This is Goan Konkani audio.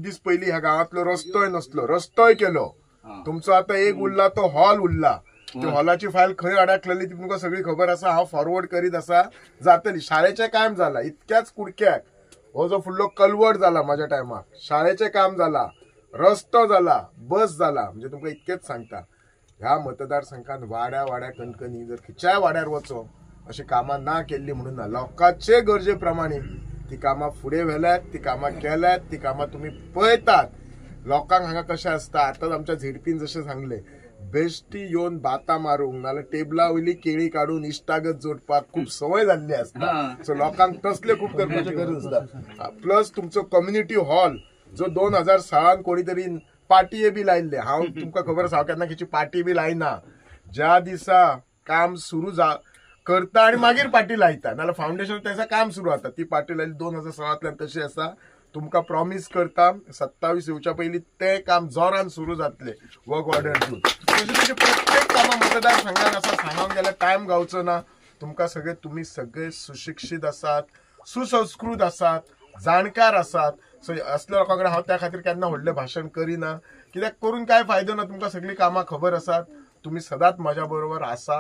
खूब दीस पयलीं ह्या गांवांतलो रस्तोय नसलो, रस्तोय केलो. तुमचो आतां एक उरला तो हॉल उरला. ती हॉलाची फायल खंय अडकलेली ती तुमकां सगळी खबर आसा. हांव फॉरवर्ड करीत आसा, जातली. शाळेचें काम जाला इतक्याच कुडक्याक. हो जो फुडलो कलवट जाला म्हाज्या टायमाक, शाळेचें काम जाला, रस्तो जाला, बस जाला. म्हणजे तुमकां इतकेंच सांगता, ह्या मतदारसंघात वाड्या वाड्या कणकणी जर खंयच्याय वाड्यार वचो अशी कामां ना केल्ली म्हणून ना, लोकांचे गरजे प्रमाणे ती कामां फुडें व्हेल्यात, ती कामां केल्यात, ती कामां तुमी पळयतात. लोकांक हांगा कशें आसता, आतांच आमच्या झेडपीन जशें सांगलें, बेश्टी येवन बातां मारूंक नाजाल्यार टेबला वयली केळी काडून इश्टागत जोडपाक खूब संवय जाल्ली आसता. सो लोकांक तसले खूब करपाची गरज आसता. प्लस तुमचो कम्युनिटी हॉल जो 2016 कोणी तरी पार्टीय बी लायिल्ले, हांव तुमकां खबर आसा हांव केन्ना खंयची पार्टी बी लायना. ज्या दिसा काम सुरू करता आनी मागीर पार्टी लायता, नाजाल्यार फावंडेशन तेचा काम सुरू जाता. ती पार्टी लायली 2016 तशी आसा. तुमकां प्रॉमीस करता 27 येवच्या पयलीं तें काम जोरान सुरू जातलें, वर्क ऑर्डर दिवन. तशें तशें प्रत्येक कामां मतदारसंघान आसा. सांगूंक गेल्यार टायम गावचो ना तुमकां. सगळे तुमी सगळे सुशिक्षीत आसात, सुसंस्कृत आसात, जाणकार आसात. सो असल्या लोकां कडेन हांव त्या खातीर केन्ना व्हडलें भाशण करिना, कित्याक करून काय फायदो ना. तुमकां सगळीं कामां खबर आसात, तुमी सदांच म्हज्या बरोबर आसा.